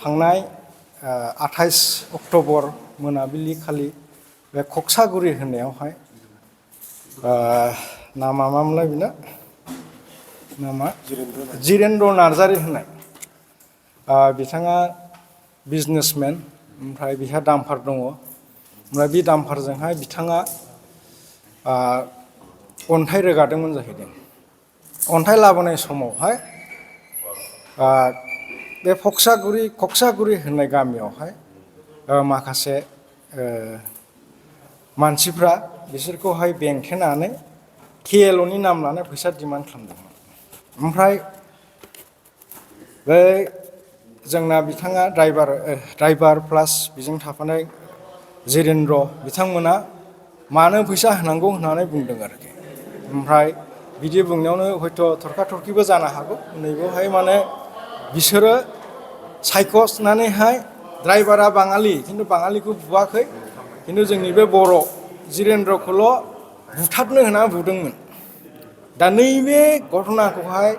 थांनाय 28 अक्ट'बर मोनाबिलि खालि बे कक्सागुरि होननायावहाय नामा मामोनलाय बिना नामा जिरेन्द्र नार्जारि होननाय बिथाङा बिजनेसमेन ओमफ्राय बिहा दाम्पार दङ ओमफ्राय बे दाम्पारजोंहाय बिथाङा अन्थाइ रोगादोंमोन जाहैदों अन्थाइ लाबोनाय समावहाय बे कक्सागुरि होननाय गामियावहाय माखासे मानसिफ्रा बिसोरखौहाय बेंथेनानै KLOनि नाम लानानै फैसा डिमान्ड खालामदोंमोन ओमफ्राय बै जोंना बिथाङा ड्राइभार प्लास बेजों थाफानाय जिरेन्द्र बिथांमोना मानो फैसा होनांगौ होननानै बुंदों आरोखि ओमफ्राय बिदि बुंनायावनो हयथ' थरखा-थरखिबो जानो हागौ नैबेवहाय माने बिसोरो सायख'नानैहाय ड्राइभारा बाङालि खिन्थु बाङालिखौ बुवाखै खिन्थु जोंनि बे बर' जिरेन्द्रखौल' बुथारनो होनना बुदोंमोन दा नैबे घटनाखौहाय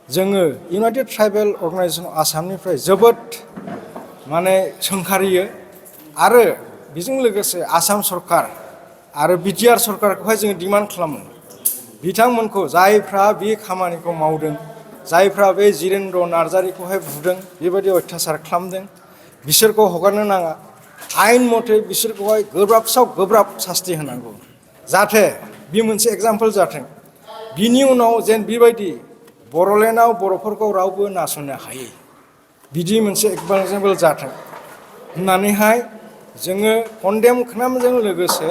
जोङो इउनाइटेड ट्राइबेल अर्गानाइजेसन आसामनिफ्राय जोबोद माने सोंखारियो आरो बेजों लोगोसे आसाम सरकार आरो BTR सरकारखौहाय जोङो डिमान्ड खालामो बिथांमोनखौ जायफ्रा बे खामानिखौ मावदों जायफ्रा बे जिरेन्द्र नार्जारिखौहाय बुदों बेबायदि अयथासार खालामदों बिसोरखौ हगारनो नाङा आयेन मथे बिसोरखौहाय गोब्राब सास्ति होनांगौ जाहाथे बे मोनसे एग्जाम्पल जाथों बिनि उनाव जेन बेबायदि बर'लेण्डआव बर'फोरखौ रावबो नासयनो हायै बिदि मोनसे एग्जाम्पल जाथों होननानैहाय जोङो कन्डेम खालामनायजों लोगोसे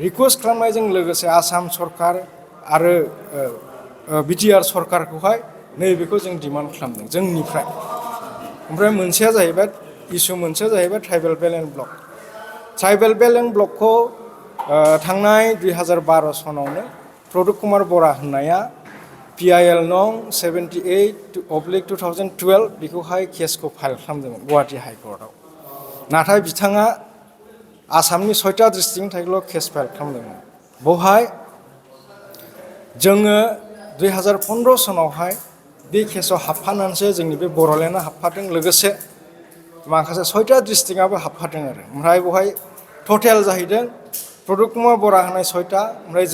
रिकुवेस्ट खालामनायजों लोगोसे आसाम सरकार आरो BTR सरकारखौहाय नैबेखौ जों डिमान्ड खालामदों जोंनिफ्राय ओमफ्राय मोनसेया जाहैबाय tribal belt and block tribal belt and ब्लकखौ थांनाय 2012 सनावनो प्रदुप कुमार बरा होननाया PIL नं 78/2012 बेखौहाय केसखौ फाइल खालामदोंमोन गुवाहाटि हाइकर्टआव नाथाय बिथाङा आसामनि 6टा डिस्ट्रिक्टनि थाखायल' केस फाइल खालामदोंमोन बेवहाय जोङो 2015 सनावहाय बे केसआव हाबफानानैसो जोंनि बे बर'लेण्डआ हाबफादों लोगोसे माखासे 6टा डिस्ट्रिक्टआबो हाबफादों आरो ओमफ्राय बेवहाय टटेल जाहैदों प्रदुप कुमार बरा होनाय 6टा ओमफ्राय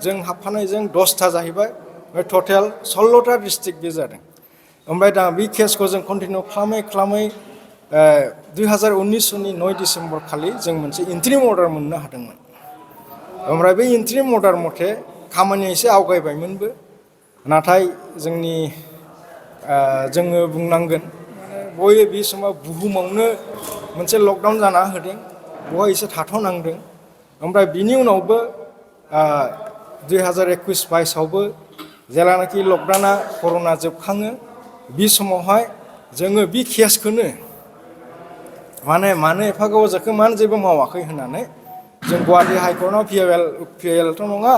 जों हाबफानायजों 10टा जाहैबाय ओमफ्राय टटेल 16टा डिस्ट्रिक्ट बे जादों ओमफ्राय दा बे केसखौ जों कन्टिनिउ खालामै 2019 सननि 9 डिसेम्बर खालि जों मोनसे इन्ट्रिम अर्डार मोननो हादोंमोन ओमफ्राय बे इन्ट्रिम अर्डार मथे खामानिया एसे आवगायबायमोनबो नाथाय जोङो बुंनांगोन बयबो बे समाव बुहुमावनो मोनसे लकडाउन जाना होदों बेवहाय एसे थाथ'नांदों ओमफ्राय बिनि उनावबो 2021-22आवबो जेलानाखि लकडाउना कर'ना जोबखाङो बे समावहाय जोङो बे केसखौनो मानो एफा गोबाव जाखो मानो जेबो मावाखै होननानै जों गुवाहाटि हाइकर्टआव PILथ' नङा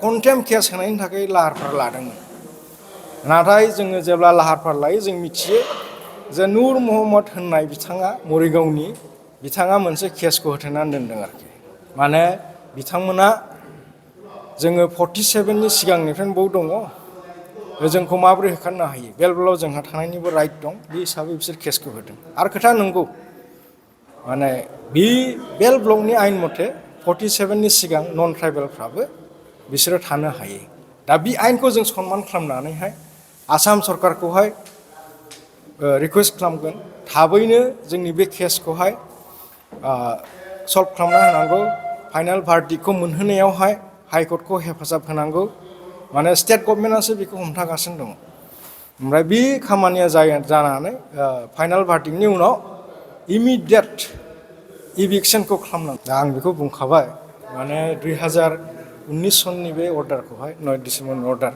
कन्टेम्प केस होनायनि थाखाय लाहार फाहार लादोंमोन नाथाय जोङो जेब्ला लाहार फाहार लायो जों मिथियो जे नुर महम्मद होननाय बिथाङा मरिगावनि बिथाङा मोनसे केसखौ होथेनानै दोनदों आरोखि माने बिथांमोना जोङो 47नि सिगांनिफ्रायनो बाव दङ जोंखौ माबोरै होखारनो हायो बेलबेलाव जोंहा थानायनिबो राइट दं बे हिसाबै बिसोर केसखौ होदों आरो खोथा नंगौ माने बे बेल ब्लकनि आयेन मथे 47नि सिगां नन ट्राइबेलफ्राबो बिसोरो थानो हायो दा बे आयेनखौ जों सनमान खालामनानैहाय आसाम सरकारखौहाय रिकुवेस्ट खालामगोन थाबैनो जोंनि बे केसखौहाय सल्भ खालामना होनांगौ फाइनाल भार्डिक्टखौ मोनहोनायावहाय हाइकर्टखौ हेफाजाब होनांगौ माने स्टेट गभर्नमेन्टआसो बेखौ हमथागासिनो दङ ओमफ्राय बे खामानिया जानानै फाइनाल भार्डिक्टनि उनाव इमिडियेट इभिक्सनखौ खालामनांगौ दा आं बेखौ बुंखाबाय माने 2019 सननि बे अर्डारखौहाय 9 डिसेम्बरनि अर्डार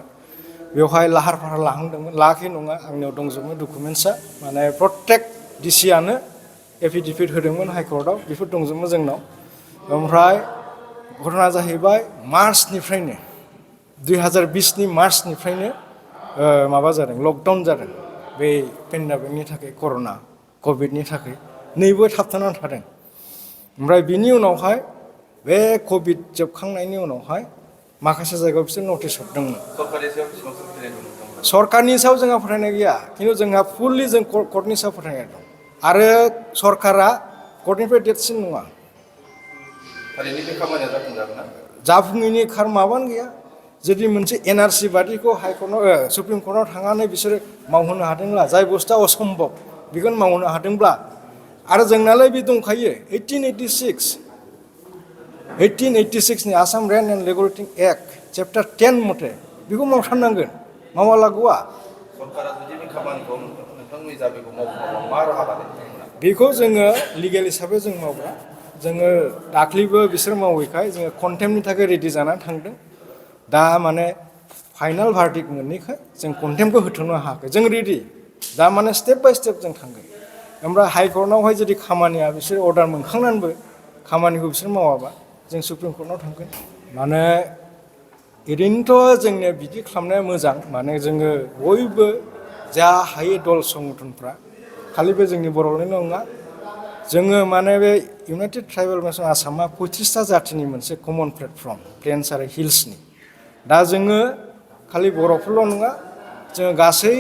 बेवहाय लाहार फाहार लाहांदोंमोन लायाखै नङा आंनियाव दंजोबो डकुमेन्ट्सआ माने प्रत्येक डिसिआनो एफिडेभिट होदोंमोन हाइकर्टआव बेफोर दंजोबो जोंनाव ओमफ्राय घटना जाहैबाय मार्चनिफ्रायनो 2020नि मार्चनिफ्रायनो माबा जादों लकडाउन जादों बे पेन्डेमिकनि थाखाय कर'ना कभिडनि थाखाय नैबो थाबथानानै थादों ओमफ्राय बिनि उनावहाय बे कभिड जोबखांनायनि उनावहाय माखासे जायगायाव बिसोर नटिस हरदोंमोन सरकारनि सायाव जोंहा फोथायनाय गैया खिन्थु जोंहा फुललि जों कर्टनि सायाव फोथायनाय दं आरो सरकारा कर्टनिफ्राय देरसिन नङा। थारैनो बे खामानिया जाफुंजागोन ना? जाफुङैनि माबानो गैया। जुदि मोनसे एनआरसि बादिखौ हाइकर्टआव सुप्रिम कर्टआव थांनानै बिसोरो मावहोनो हादोंब्ला जाय बुस्थुआ असम्भब बेखौनो मावहोनो हादोंब्ला आरो जोंनालाय बे दंखायो 1886 Assam rent and regulating act chapter 10 मथे बेखौ मावथारनांगोन मावालागौआ। सरकारा जुदि बे खामानिखौ नोंथांमोननि दाबिखौ मावफुङाबा मा राहा लागोन नोंथांमोना? बेखौ जोङो लिगेल हिसाबै जों मावग्रा जोङो दाख्लैबो बिसोर मावैखाय जोङो कन्टेम्पनि थाखाय रेडि जानानै थांदों। दा माने फाइनाल भार्डिक्ट मोनैखाय जों कन्टेम्पखौ होथ'नो हायाखै। जों रेडि दा माने स्टेप बाय स्टेप जों थांगोन। ओमफ्राय हाइकर्टआवहाय जुदि खामानिया बिसोर अर्डार मोनखांनानैबो खामानिखौ बिसोर मावाबा जों सुप्रिम कर्टआव थांगोन। माने ओरैनोथ' जोंनिया बिदि खालामनाया मोजां। माने जोङो बयबो जा हायो दल संगठनफ्रा खालि बे जोंनि बर'निल' नङा। जोङो माने बे इउनाइटेड ट्राइबेल नेसन आसामा 35टा जातिनि मोनसे कमन प्लेटफर्म प्लेन्स आरो हिल्सनि। दा जोङो खालि बर'फोरल' नङा जोङो गासै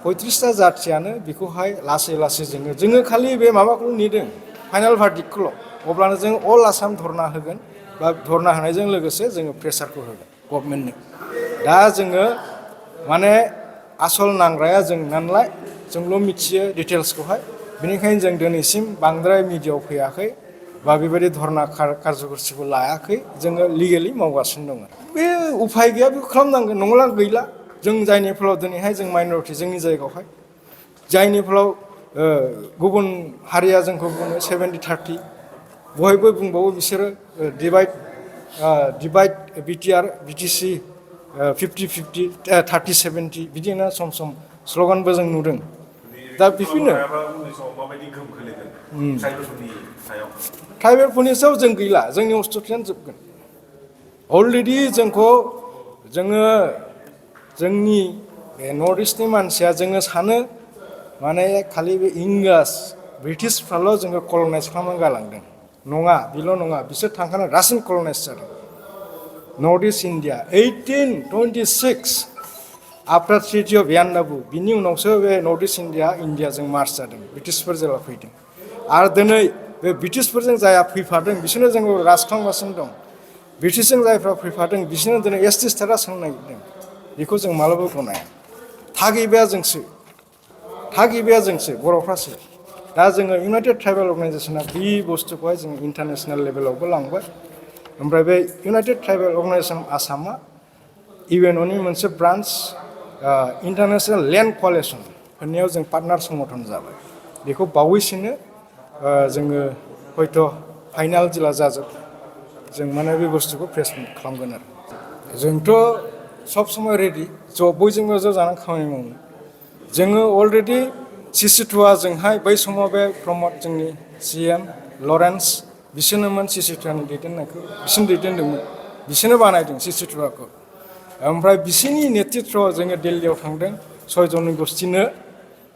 35टा जातियानो बेखौहाय लासै लासै जोङो खालि बे माबाखौल' नेदों फाइनाल भार्डिक्टखौल'। अब्लानो जों अल आसाम धरना होगोन बा धरना होनायजों लोगोसे जोङो प्रेसारखौ होगोन गभर्नमेन्टनो। दा जोङो माने आसल नांग्राया जों नालाय जोंल' मिथियो डिटेल्सखौहाय। बेनिखायनो जों दिनैसिम बांद्राय मिडियाआव फैयाखै बा बेबायदि धरना कारज'गोष्ठिखौ लायाखै। जोङो लिगेलि मावगासिनो दङ। बे उफाय गैया बेखौ खालामनांगोन नङाब्ला गैला। जों जायनि फलाव दिनैहाय जों माइन'रिटि जोंनि जायगायावहाय जायनि फलाव गुबुन हारिया जोंखौ बुङो 70-30 बयबो बुंबावो बिसोरो डिभाइड बिटिआर बिटिसि 50-50 30-70 बिदिनो सम सम स्ल'गानबो जों नुदों। दा बेफोरनो ट्राइबेलफोरनि सायाव जों गैला जोंनि अस्ट्रटियानो जोबगोन। अलरेडि जोंखौ जोङो जोंनि बे नर्थ इस्टनि मानसिया जोङो सानो माने खालि बे इंराज ब्रिटिशफ्राल' जोङो कल'नाइज खालामनानै गालांदों। नङा बेल' नङा बिसोर थांखानाय रासिन कल'नाइज जादों north east India 1826 after treaty of Yandabo बिनि उनावसो बे नर्थ इस्ट इण्डियाजों मार्च जादों ब्रिटिशफोर जेब्ला फैदों। आरो दिनै बे ब्रिटिशफोरजों जाया फैफादों बिसोरनो जोंखौ राज खालामगासिनो दं। ब्रिटिशजों जायफ्रा फैफादों बिसोरनो दिनै एसटि स्टेटास होनो नागिरदों। बेखौ जों मालाबाबो गनाया। थागिबिया जोंसो बर'फ्रासो। दा जोङो इउनाइटेड ट्राइबेल अर्गेनाइजेसना बे बुस्थुखौहाय जोङो इन्टारनेसनेल लेभेलावबो लांबाय। ओमफ्राय बे इउनाइटेड ट्राइबेल अर्गेनाइजेसन आसामा इउएनअनि मोनसे ब्रान्स इन्टारनेसनेल लेन्ड क'लिसन होननायाव जों पार्टनार संगठन जाबाय। बेखौ बावैसोनो जोङो हयथ' फाइनाल जेला जाजोब जों माने बे बुस्थुखौ प्रेसमेन्ट खालामगोन आरो। जोंथ' सब समाय रेडि बयजोंबो ज' जानानै खामानि मावनो। जोङो अलरेडि सिसुथुवाजोंहाय बै समाव बे प्रमद जोंनि CM लरेन्स बिसोरनोमोन सिसुथुवानि दैदेननायखौ बिसोरनो दैदेनदोंमोन। बिसोरनो बानायदों सिसुथुवाखौ। ओमफ्राय बिसोरनि नेतृत्वआव जोङो दिल्लीयाव थांदों 6 जनगोष्ठिनो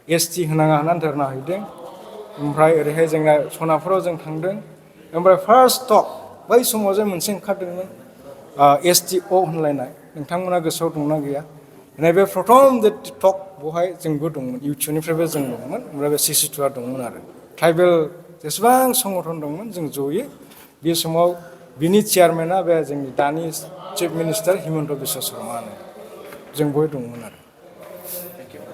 ST होनाङा होननानै धरना हैदों। ओमफ्राय ओरैहाय जोंना सनापुराव जों थांदों। ओमफ्राय फार्स्ट टक बै समाव जों मोनसे ओंखारदोंमोन STO होनलायनाय नोंथांमोना गोसोआव दंना गैया? नैबे प्रथम टक बेवहाय जोंबो दंमोन इउटिउबनिफ्रायबो जों दंमोन। ओमफ्राय बे सिसुथुवा दंमोन आरो ट्राइबेल जेसेबां संगठन दंमोन जों जयै बे समाव बिनि चेयारमेना बे जोंनि दानि चिफ मिनिस्टार हिमन्त बिश्व शर्मानो जों बहाय दंमोन आरो।